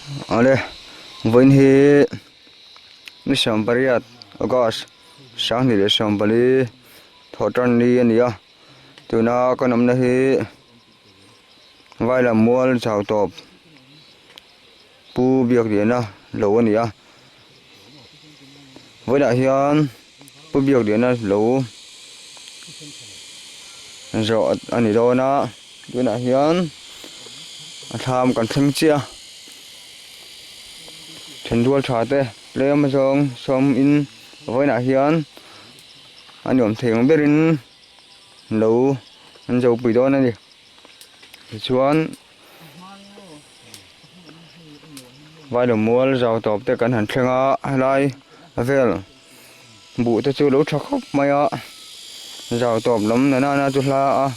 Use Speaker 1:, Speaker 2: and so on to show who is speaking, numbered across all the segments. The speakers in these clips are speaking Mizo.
Speaker 1: Awle vawiin hi ni 18 August 2024 thawh tan ni a ni a tuna kan awmna hi Vailam mual chau tawp Pu Biakliana lo a ni a vawiinah hian Pu Biakliana lo zawh a ni dawn a tunah hian a thlam kan thleng chiah a thenrual tha te tlem azawng sawm in vawiinah hian a nuam thei ang berin lo an zo pui dawn a ni tichuan. Vailo mual zau tawp te kan han thleng a helai vel buh te chu lo tha khawp mai a zau tawp lam na nana chu hla a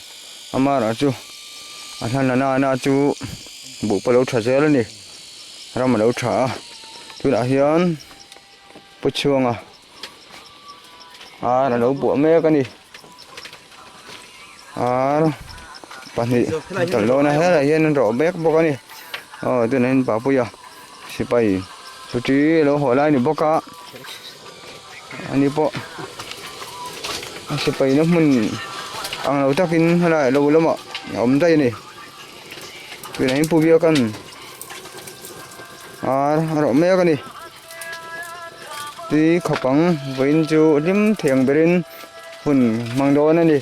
Speaker 1: amara chu a hla na nana chu buh pawh a lo tha zel a ni ram a lo tha a tunah hian pu chhuanga ar a lo buah mek a ni. Ar pahnih tawlh dawn a helaiah hian an rawh mek bawk a ni aw tunah hian papuia sipai chhuti a lo haw lai a ni bawk a ani pawh a sipai na hmun ang lo takin helai lo lamah a awm daih a ni tunah hian pu biakan ar a rawh mek a ni. Tui khawp ang vawiin chu hlim thei ang berin hun hmang dawn a ni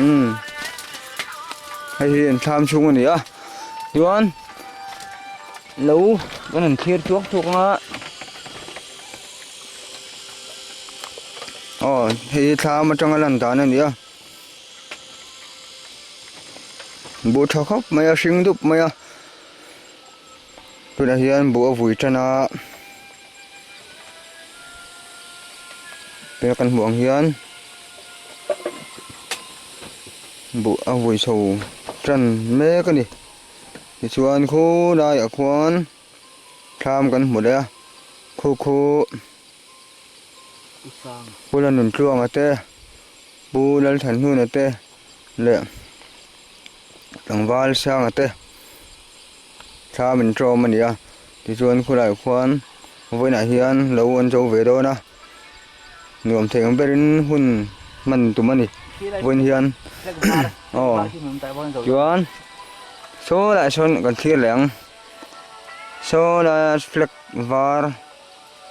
Speaker 1: umm hei hi an thlam chhung a ni a chuan lo kan han thlir thuak thuak ang a aw hei hi thlam atanga lan dan a ni a buh tha khawp mai a hring dup mai a. Tunah hian buh a vui tan a tuna kan hmuh ang hian buh a vui chho tan mek a ni tichuan khulaiah khuan thlam kan hmu leh a khu khu Pu Lalnuntluanga te Pu Lalthanhnuna te leh tlangval Sanga te. Thla min ṭawm a ni a tichuan khulaiah khuan vawiinah hian lo an zo ve dawn a nuam thei ang berin hun hman tum a ni vawiin hian aw chuan saw laiah sawn kan thlir leh ang saw laia flag var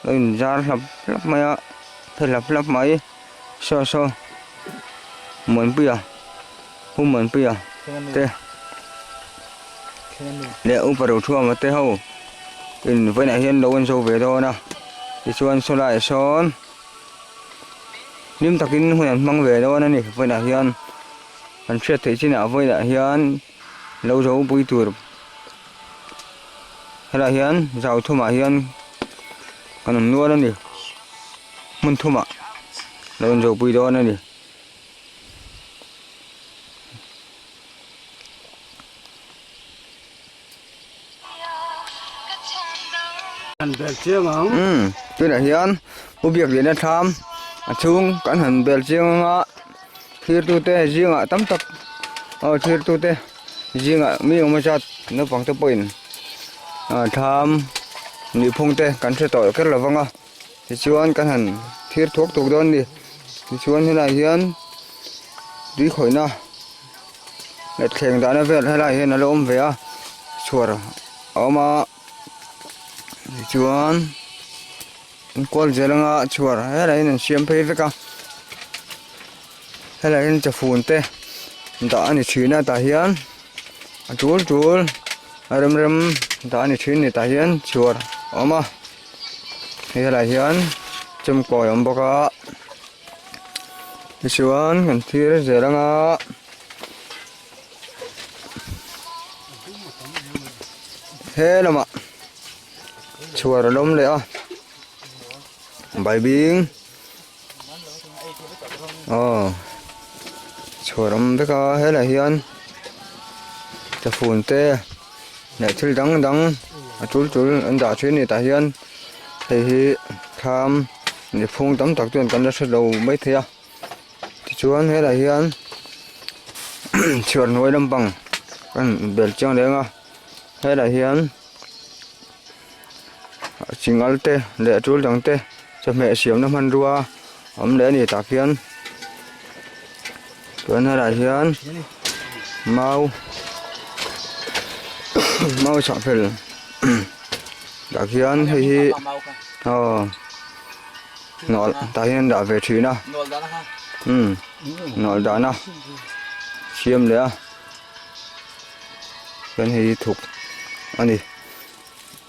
Speaker 1: lo inzar hlap hlap mai a phe hlap hlap mai saw saw Muanpuia Pu Muanpuia te leh upa Rothuama te ho in vawiinah hian lo an zo ve dawn a tichuan saw laiah sawn hlim takin hun an hmang ve dawn a ni vawiinah hian an hriat theih chinah vawiinah hian lo zo pui tur helaiah hian zau thumah hian kan awm nual a ni hmun thumah lo inzo pui dawn a ni. Umm tunah hian pu Biakliana thlam a chhung kan han bel chiang ang a thirtute zingah tam tak aw thirtute zingah mi engemaw zat naupang te pawhin ah thlam nihphung te kan hre tawh kher lo vang a. Tichuan kan han thlir thuak thuak dawn a ni tichuan helaiah hian tui khawihna leh thleng dahna vel helaiah hian a lo awm ve a chhuar a awm a tichuan an kual zel anga chhuar helaiah hian an siam phei vek a helaiah hian chafun te dah a ni thin a tah hian a tul tul a rem rem dah a ni thin a ni tah hian chhuar a awm a. Hei helaiah hian chemkawi a awm bawk a tichuan kan thlir zel ang a he lamah chhuar a lawm leh a baibing aw chhuar a awm vek a helaiah hian chafun te. Leh thil dang dang a tul tul an dah thin a ni tah hian hei hi thlam nihphung tam tak chuan kan la hre lo maithei a tichuan helaiah hian chhiar hnuai lampang kan bel chiang leng a helaiah hian. Chingal te leh tul dang te chawhmeh siamna hmanrua a awm leh a ni tah khian chuan helaiah hian mau mau chah fel tah khian hei hi aw nawlh tah hian an dah ve thin a umm nawlh dahna siam leh a chuan hei hi thuk a ni.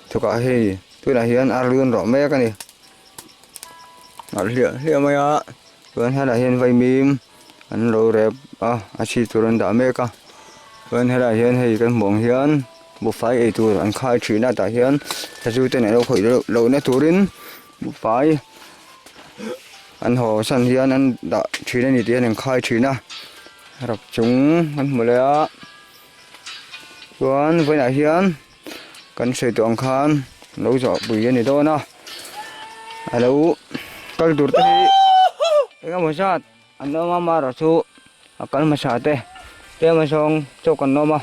Speaker 1: Chukah hei tunah hian a run rawh mek a ni a hliah hliah mai a chuan helaiah hian vaimim an lo rep a a chhi tur an dah mek a chuan helaiah hian hei kan hmuh ang hian buhfai ei tur an khai thin a tah hian sazu ten an lo khawih loh lohna turin buhfai an haw san hian an dah thin a ni tih an inkhai thin a rap chung kan hmu leh a chuan vawiinah hian. Kan sawi tawh ang khan lo zawh pui a ni dawn a a lo kal tur te hi eng emaw zat an awm a amaherawhchu a kal hmasa te tlem azawng chawk an awm a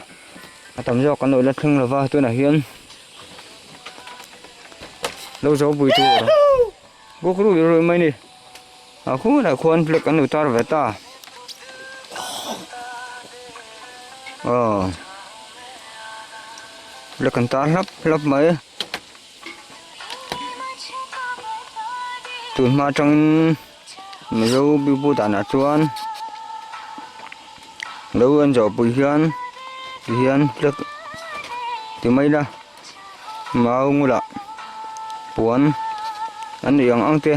Speaker 1: a tam zawk an lo la thleng lova tunah hian lo zawh pui tur buk ruih ruih mai a ni a khunah khuan flag an lo tar ve ta aw flag an tar hlap hlap mai tun hma atangin mizo bibu danah chuan lo an zawh pui hian ti hian flag ti mai ila mau ngula puan an neih ang ang te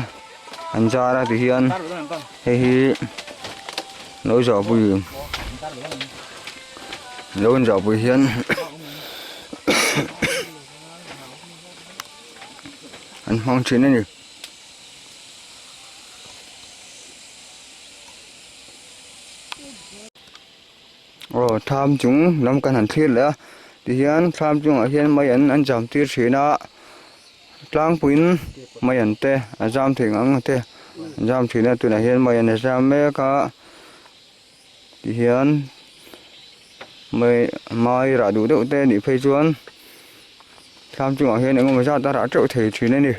Speaker 1: an zar a ti hian hei hi lo zawh pui lo an zawh pui hian an hmang thin a ni. Aw thlam chung lam kan han thlir leh a tihian thlam chungah hian mai an an zam tir thin a tlangpuiin mai an te a zam thei ang ang te an zam thin a tunah hian mai an a zam mek a tihian mai mai rah duh deuh te anih phei chuan thlam chungah hian engemaw zat a rah teuh thei thin a ni.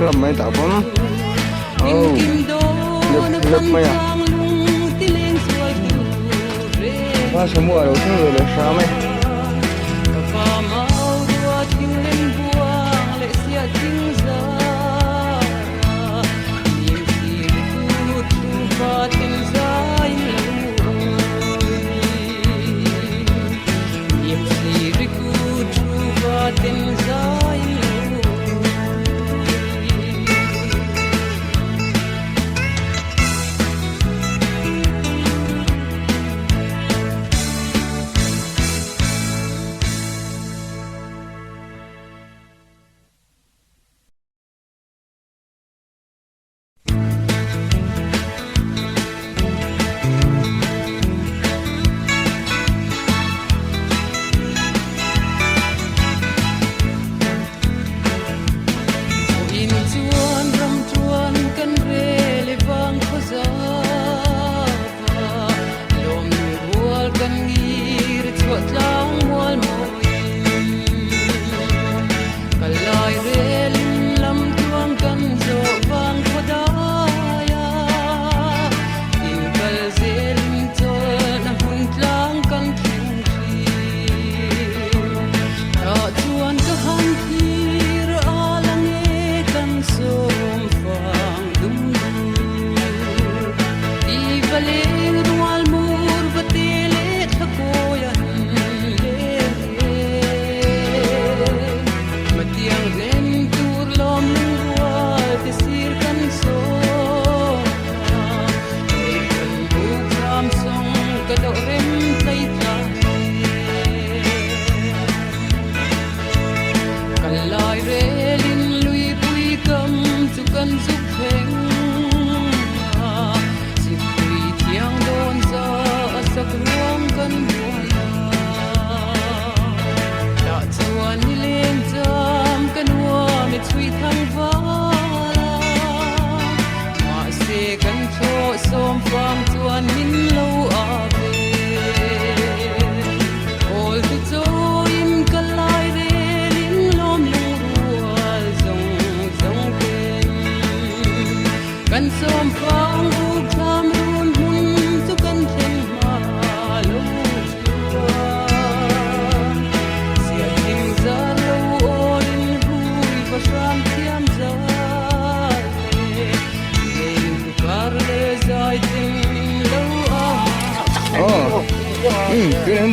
Speaker 1: hlap mai tah pawn oh lep lep mai a pa samu a lo thleng ve leh hram e.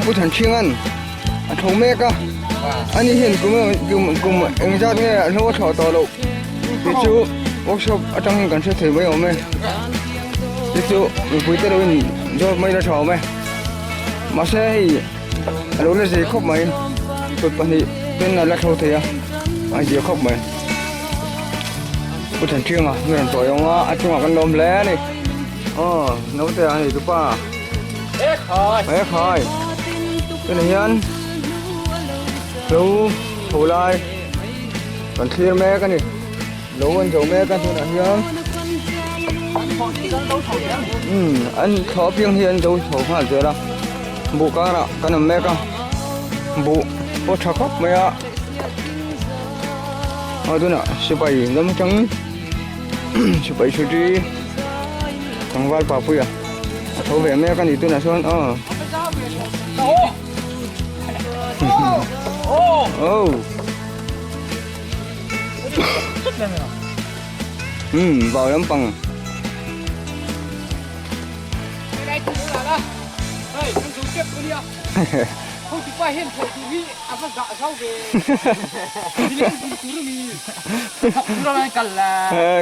Speaker 1: Pu Thanchhinga'n a tho mek a ani hian kum kum kum engzat nge a hlo a thlawh tawh loh tih chu workshop atang hian kan hre thei mai awm e te chu mipui te lo in zawt mai la tha awm e mahse hei a lo la zei khawp mai kut pahnih ten a la tho thei a a zia khawp mai Pu Thanchhinga mi rawn tawi awm a a chungah kan lawm hle a ni aw naute a ni tupa. He khai tunah hian lo chho lai kan thlir mek a ni lo an zo mek a tunah hian umm an thla apiang hi an zo chho nghal zel a buh karah kan awm mek a buh pawh tha khawp mai a aw tunah sipai lam atang sipai chhuti tlangval papuia. A tho ve mek a ni tunah chuan aw. Oh. Vào lampang.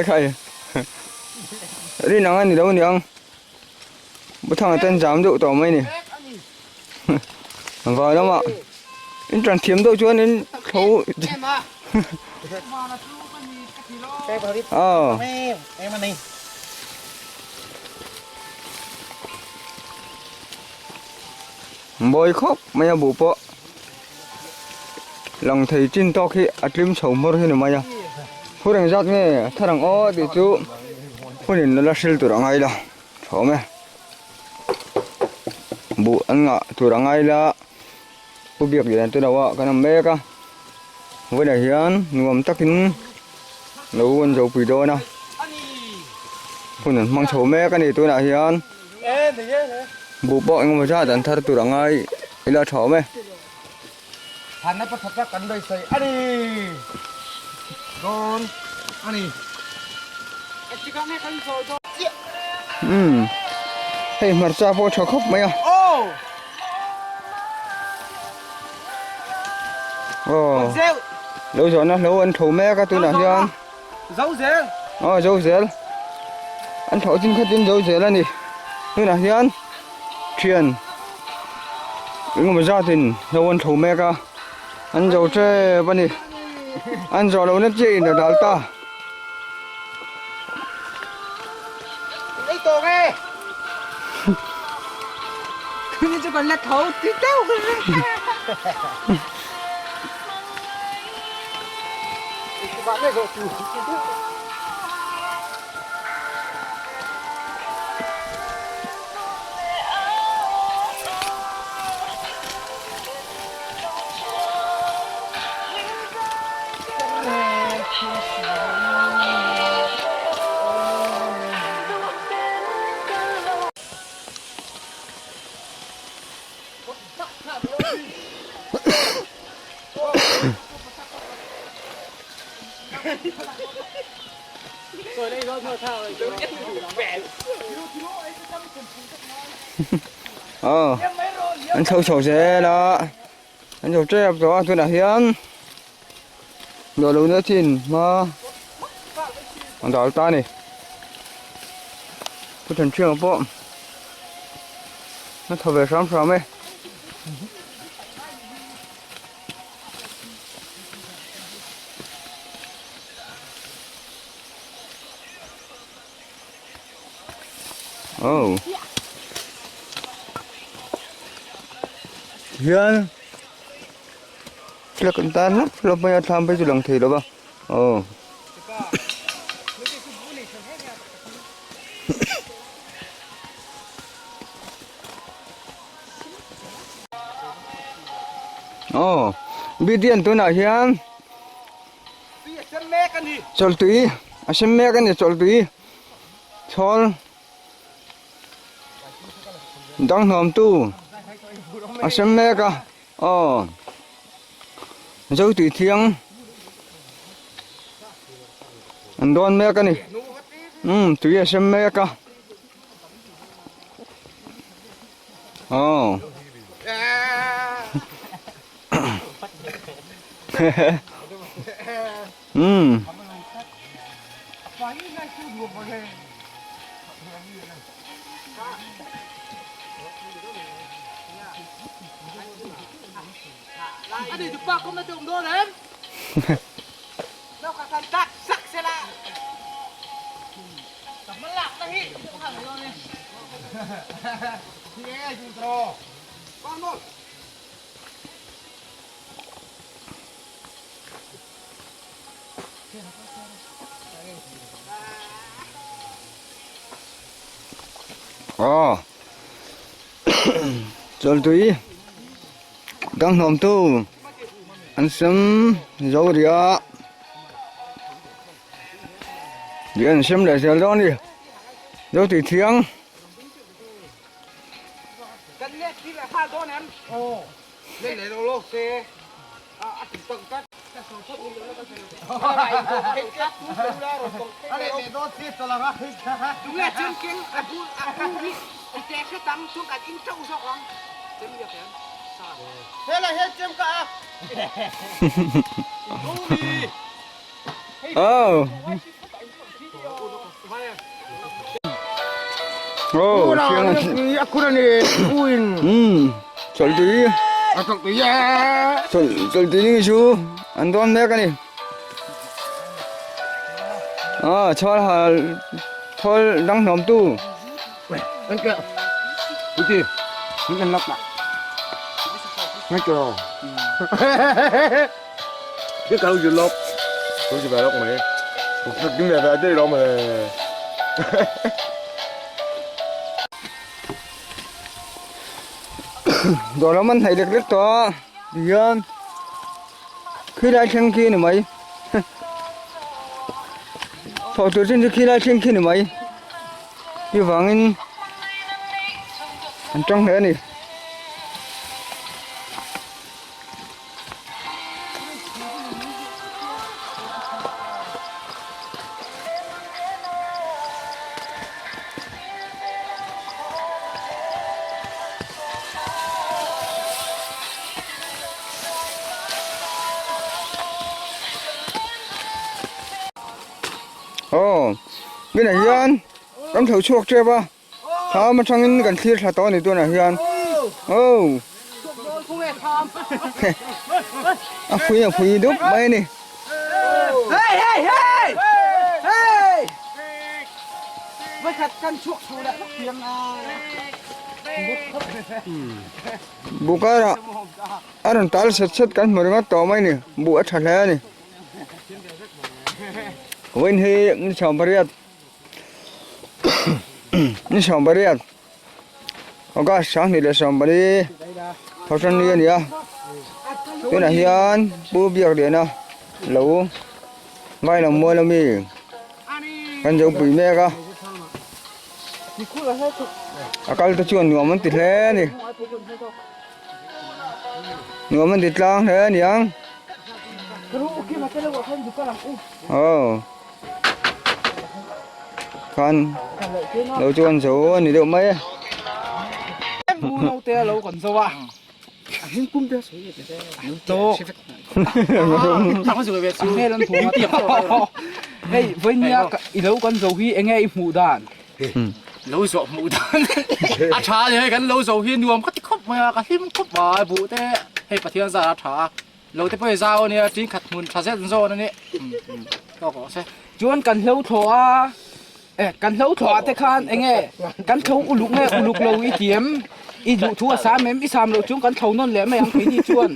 Speaker 1: Khai. Rin ang a ni lo niang. Buthanga ten zam deuh tawh mai ni. Vai lamah in tan thiam deuh chuan in tho Aw. Mawi khawp mai a buh pawh lang thei chin tawk hi a tlim chho hmawr hi ni mai a. Phur engzat nge thar ang aw tih chu hunin la hril tur a ngai la. Thawm e. Buh an ngah tur a ngai la pu biak lian te lo ah kan awm mek a vawiinah hian nuam takin. Lo an zo pui dawn a. Hun an hmang chho mek a ni tunah hian. Buh pawh engemaw zat an thar tur a ngai ila tha awm e.
Speaker 2: Thana pakhat a kan beisei a ni dawn a ni.
Speaker 1: Umm hei hmarcha pawh tha khawp mai a. Aw lo zawhna hlo an tho mek a tunah hian.
Speaker 2: Zo zel.
Speaker 1: Aw zo zel. An thlawh chin khatin zo zel a ni. Tunah hian thian engemaw zatin hlo an tho mek a. An zo tep a ni. An zawh lohna chiah in a dal ta.
Speaker 2: Ei tawng e. Ni chu kan la tho ti teuh.
Speaker 1: Aw an chho chho zel a an chho tep tawh a tunah hian dawh lo na chin hma a dal ta a ni pu Thanṭhianga pawh a thaw ve hram hram e. Oh. Hian flag an tan hlap hlap mai a thlam phei chu lang thei lo va oh. Aw Bidian tunah hian chawlhtui a sem mek a ni chawlhtui chhawl danghnawm tu a sem mek a aw zotui thiang an dawn mek a ni umm tui a sem mek a. Oh. Hmm. Aw chawltui danghnawm tu an sem zo rih a. Tih an sem leh zel dawn a ni zo tih thiang. Oh. Oh, Hmm. Chawlhtui. Chawlh chawlhtui ni chu an dawn mek a ni. Ah, chhawl hal chhawl dang hnawm tu.
Speaker 2: Cái câu gì lộc Câu gì về lộc mày Cái mẹ về đây đó mày
Speaker 1: Dawr lam an hnaih lek lek tawh a tihian khi lai thleng khi a ni mai. Thawh tur chin chu khi lai thleng khi ni mai. Chuvangin an tang hle a ni. Aw tunah hian kan tho chhuak tep a thlam atangin kan thlir thla tawh a ni tunah hian aw a phui a phui dup mai a ni. Bukara a rawn tal set set kan hmu ringawt tawh mai a ni buh a tha hle a ni. Vawiin hi ni 18 ni 18 August 2024 thawhtan ni a ni a tunah hian Pu Biakliana lo vai lo mual ami kan zo pui mek a a kal te chuan nuam an ti hle a ni. Nuam an ti tlang hle a niang. Aw. Khan lo chuan zo a ni deuh mai e.
Speaker 3: Mu te lo kan zo a. Hei vawinia i lo kan zo hi enge i hmuh dan?
Speaker 4: Lo zawh hmuh dan a tha a ni hei kan lo zo hi nuam ka ti khawp mai a ka hlim khawp mai buh te hei Pathian zar a tha a lo te pawh hi zau a nia tin khat hmun tha zet zawn a ni tawk rawh se.
Speaker 3: Chuan kan hlo thlawh a eh kan hlo thlawh ah te khan enge kan thlo uluk nge uluk lo i ti em i duh thu a sam em i sam loh chuan kan thlo nawn leh mai ang keini chuan.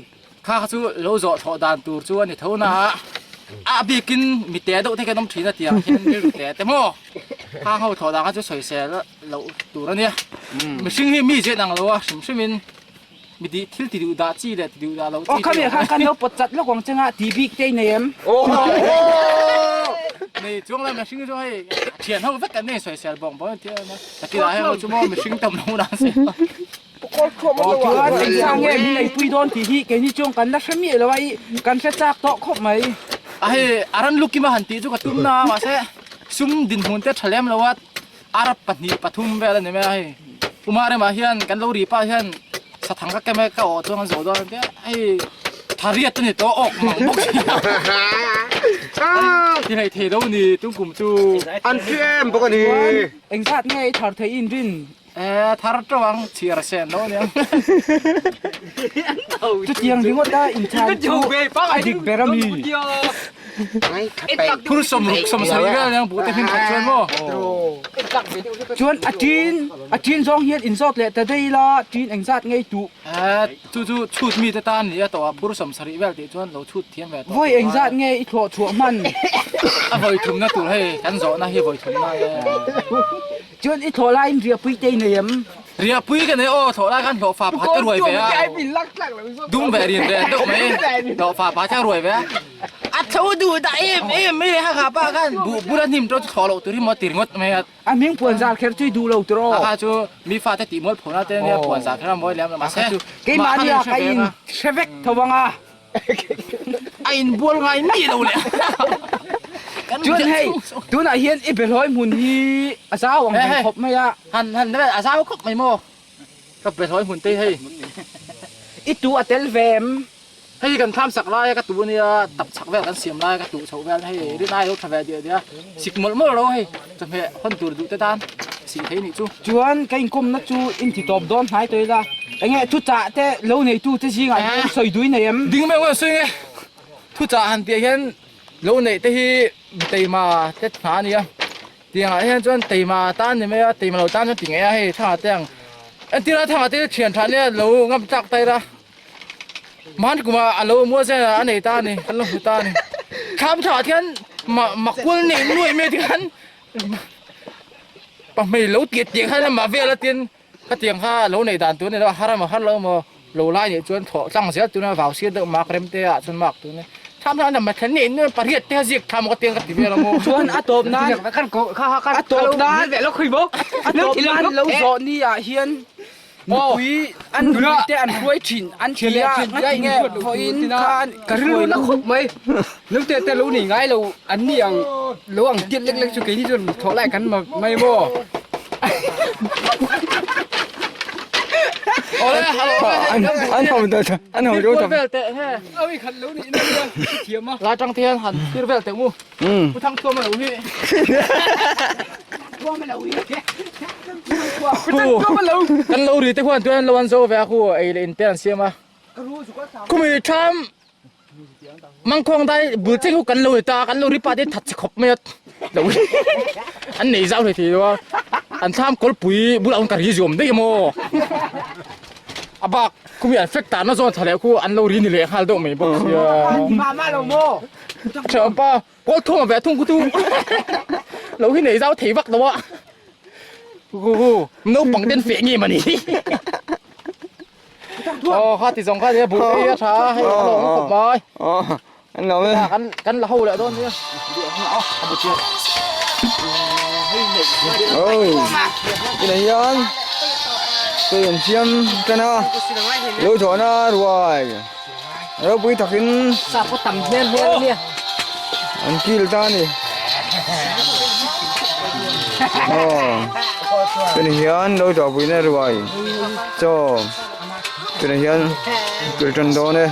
Speaker 4: Kha kha chu lo zawh thlawh dan tur chu a ni tho na a, a bikin mi te deuh te hian awm thin a tiang hian rilru te te maw? Khang ho thlawh dan kha chu sawisel loh tur a nia. Mihring hi mi zet ang lo a hrim hrim in mi dih thil ti duh dah chi leh ti duh dah loh chi
Speaker 3: Aw khami ah khan kan lo pawt chat lawk ang che nga ti bik te i nei em?
Speaker 4: Nei chuang lo mihring chu hei thian ho vek kan nei sawisel bawng bawng a tia a ti lai ho chu maw mihring tam lo nan se.
Speaker 3: Chuan engzah nge min eipui dawn tih hi keini chuan kan la hre miah lo a i kan hre chak tawh khawp mai.
Speaker 4: A hei a ran lukim a han tih chu ka tum na a mahse sum dinhmun te tha lem lo a ar pahnih pathum vel a ni mai a hei Puma remah hian kan lo ri pah hian sathang ka kem e ka awh chuan kan zo dawn tia hei thariat a ni tawh awk mang bawk si a ti hleih thei lo a ni tum kum chu.
Speaker 2: An hre em bawk a ni.
Speaker 3: Chuan engzat nge i thar theih inrin?
Speaker 4: E thar teuh ang chhiar sen lo aniang.
Speaker 3: Chutiang ringawt a inthan chu a dik ber a mi.
Speaker 4: Phur sawm ruk sawm sarih vel aniang buh te hmin khat chuan maw.
Speaker 3: Chuan a tin a tin zawng hian inzawt leh ta daih ila tin engzat ngei tuh.
Speaker 4: E chu chu chhut mi te tan ni a tawh a phur sawm sarih vel tih chuan lo chhut thiam ve tawh.
Speaker 3: Vawi engzat nge i thlawh chhuah hman.
Speaker 4: A vawi thumna tur hei kan zawhna hi vawi thumna e.
Speaker 3: Chuan i thlawh laiin riahpui te i nei em?
Speaker 4: Riahpui ka nei aw, thlawh lai khan hlawhfa pakhat ka ruai ve a, dum ve rin ve deuh mai, hlawhfa pakhat ka ruai ve a, a tho duh dah em em mai le hakha pa khan buh bula hnim tawh chu thlawh loh tur hi maw ti ringawt mai a.
Speaker 3: A hming puan zar kher chu i duh lo tur aw.
Speaker 4: Hakha chu mi fate tih mual phona te ania puan zar kher a mawi lem lo mahse
Speaker 3: keimahni ah ka in hre vek tho ang a.
Speaker 4: A inbual ngai mi lo le.
Speaker 3: Chuan hei tunah hian i behlawi hmun hi a zau ang reng khawp mai a.
Speaker 4: Han han a zau khawp mai maw? Ka behlawi hmun te hei.
Speaker 3: I tu a tel ve em?
Speaker 4: Hei kan thlam sak lai a ka tu ania tap chak vel kan siam lai a ka tuh chhoh vel hei rin ai lo tha ve diah diah a sik mawlh mawlh lo hei chawhmeh hawn tur duh te tan sih thei nih chu.
Speaker 3: Chuan ka inkawmna chu inti tawp dawn hnai tawh ila. Enge thuchah te lo neitu te zingah hian sawi dui nei em?
Speaker 4: Ding mai ang sawi nge. Thuchah han tih ah hian lo neih te hi teima te hna a nia. Tiangah hian chuan teima tan ni mai a, teima lo tan chuan ti ngei a hei thanga te ang. Entir a thanga te thian tha nia lo ngam tlak ta ila. Hman kuma a lo mual zen a nei ta a ni, kan lo hmu ta a ni. Thlam tha ah khian makul nei nuai mai tikhan pahmei lo tiat tiang khan amah vel a tin khatiang kha lo neih dan tur a ni lo a har emaw har lo emaw lo lai nih chuan thlawh tlang zel tuna vau sir deuh mak rem te ah chuan mak tur a ni. Tham hian a thlen nei nuai pariat te a ziak tham ka tiang ka ti vel ang aw.
Speaker 3: Chuan a tawp nan a tawp nan a tawp nan lo zawh ni ah hian nupui an nupui te an hruai thin an ti a ngati nge vawiin khan
Speaker 5: ka rilru na khawp mai lo te te lo nei ngai lo an ni ang lo ang tiat lek lek chu keini chuan thawh lai kan mai maw.
Speaker 1: An ho an ho zo
Speaker 4: vel te he.
Speaker 5: Awi khat lo ni ina hian thiam a.
Speaker 4: Lai tang te hian han thlir vel teh mu. Pu Thang Thuam a lo hi.
Speaker 3: Thuam a lo hi.
Speaker 4: Pu kan lo ri te khuan tuan lo an zo ve a khu ei leh in te an siam a. Khumi tham Mangkhawng dai bul cheng hu kan lo ni ta kan lo ri pa te that che khawp mai a lo an nei zau hlei thei lo a an thlam kawlpui bulah khawn ka ri zuam daih emaw a bak khumi an fek tan na zawn thla leh khu an lo ri ni leh nghal deuh mai bawk sia thianpa kawl thawm a ve thung khu chu lo hi nei zau thei vak lo a hu hu naupang ten feh nge mani. Aw kha ti zawng kha nia buh te a tha a hei a lawm khawp mai.
Speaker 1: Aw an lawm e.
Speaker 4: Kan kan la ho leh dawn nia.
Speaker 1: Oi tunah hian tui an siam tan a lo thawhna ruai ropui takin an kil ta a ni. Aw tunah hian lo thawhpuina ruai. Chaw tunah hian kil tan dawn e.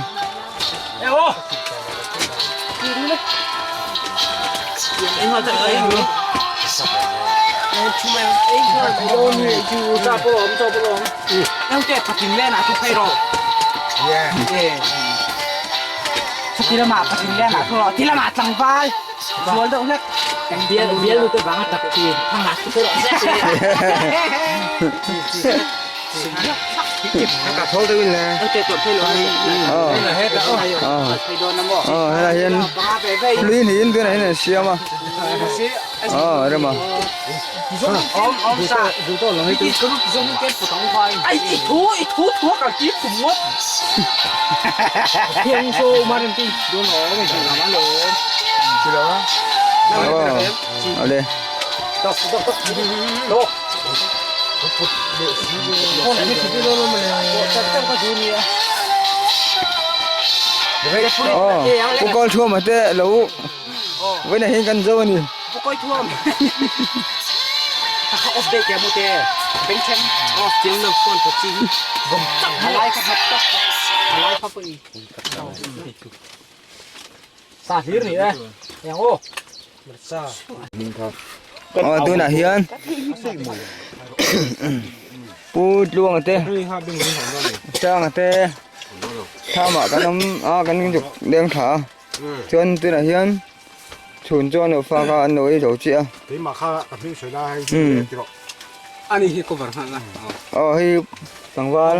Speaker 1: Aw helai hian hlui niin tunah hian an siam a aw rema aw awle. Aw Pu Kawlthuama te lo vawiinah hian kan zo a ni. Aw tunah hian pu tluanga te sanga te thlamah kan awm a kan zuk leng thla a chuan tunah hian chhun chuan lo fak a an lo ei zo chiah a aw hei tlangval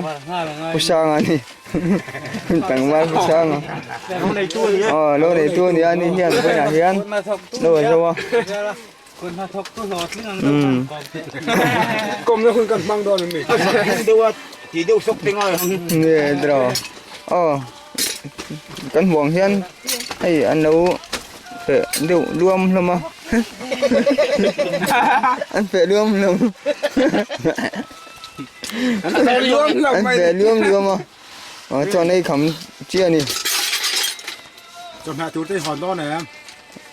Speaker 1: pu sanga a ni tlangval pu sanga aw lo neitu a ni a ni hian vawiinah hian lo a zo a nge draw aw kan hmuh ang hian hei an lo feh deuh luam hlawm a an feh luam hlawm. An ve liam liam a ah chuan hei kham chiah a ni.
Speaker 2: Chawhmeh tur te i hawn dawn em?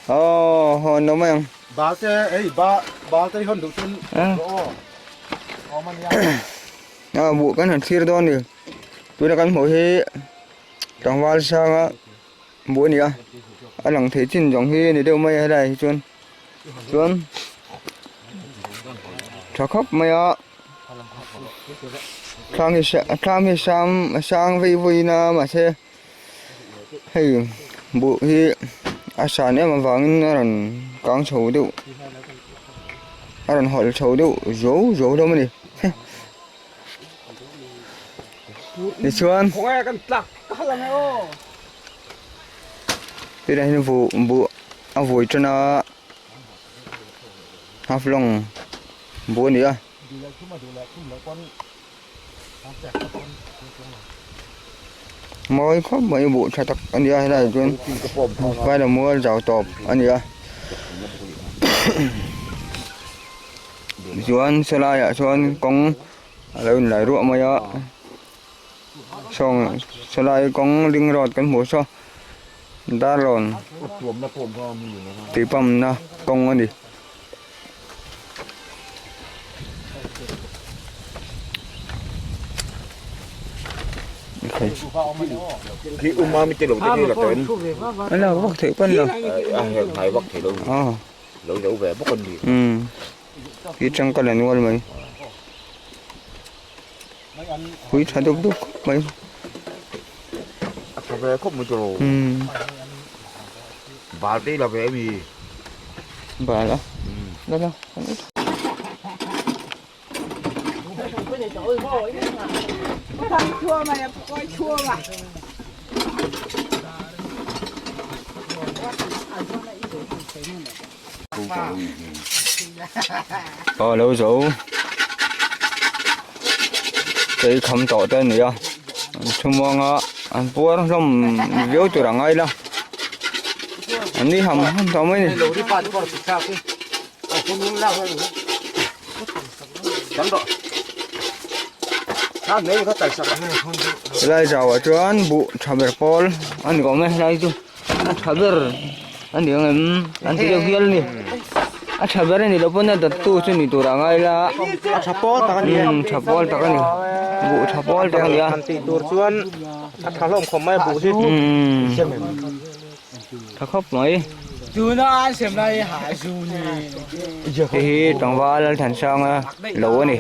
Speaker 1: Aw hawn lo mai ang.
Speaker 2: Bal te ei ba bal te i hawn duh chuan rawh aw. Awm a nia.
Speaker 1: Ah buh kan han thlir dawn a ni. Tuna kan hmuh hi tlangval sanga buh a ni a. A lang thei chin zawng hi a ni deuh mai a helaiah hi chuan. Chuan tha khawp mai a. Thlam hi thlam hi sam a sang vei vawiin a mahse hei buh hi a san em avangin a rawn kang chho deuh a rawn hawlh chho deuh zuau zuau hlawm a ni tichuan tunah hian buh buh a vawi tan a half long buh a ni a. Mawi khawp mai buh tha tak a ni a helaiah chuan vai mual zau tawp a ni a chuan sawlaiah chuan kawng a lo inlai ruah mai a sawng sawlai kawng ring road kan hmuh saw darlawn tih pump na kawng a ni.
Speaker 2: Khi uma mi te lo te hi la ten.
Speaker 1: Ala vak thei pan lo.
Speaker 2: A heng hnai vak thei lo. Lo zo ve bawk an ni.
Speaker 1: Um. Khi tangka la nual mai. Pui tha dup dup khawp mai.
Speaker 2: A tha ve khawp mai tawh.
Speaker 1: Um.
Speaker 2: Bal te la ve ami.
Speaker 1: Bal a. La la. Aw lo zo chei kham tawh te a ni a an chhumuang a an puar hlawm viau tur a ngai la an ni ham ham tawh mai a ni. Helai zauah chuan buh tha ber pawl a ni awm e helai chu a tha ber a ni ang em an ti deuh hial a ni a tha ber a ni loh pawn a dawttu chu ni tur ah ngai ila
Speaker 2: a tha pawl tak a ni
Speaker 1: umm tha pawl tak a ni buh tha pawl tak a ni a
Speaker 2: han tih tur chuan a tha hlawm khawp mai a buh hi
Speaker 1: umm tha khawp mai
Speaker 3: Tuna an sem lai ha zu ni.
Speaker 1: Hei hi tlangval Lalthansanga lo a ni.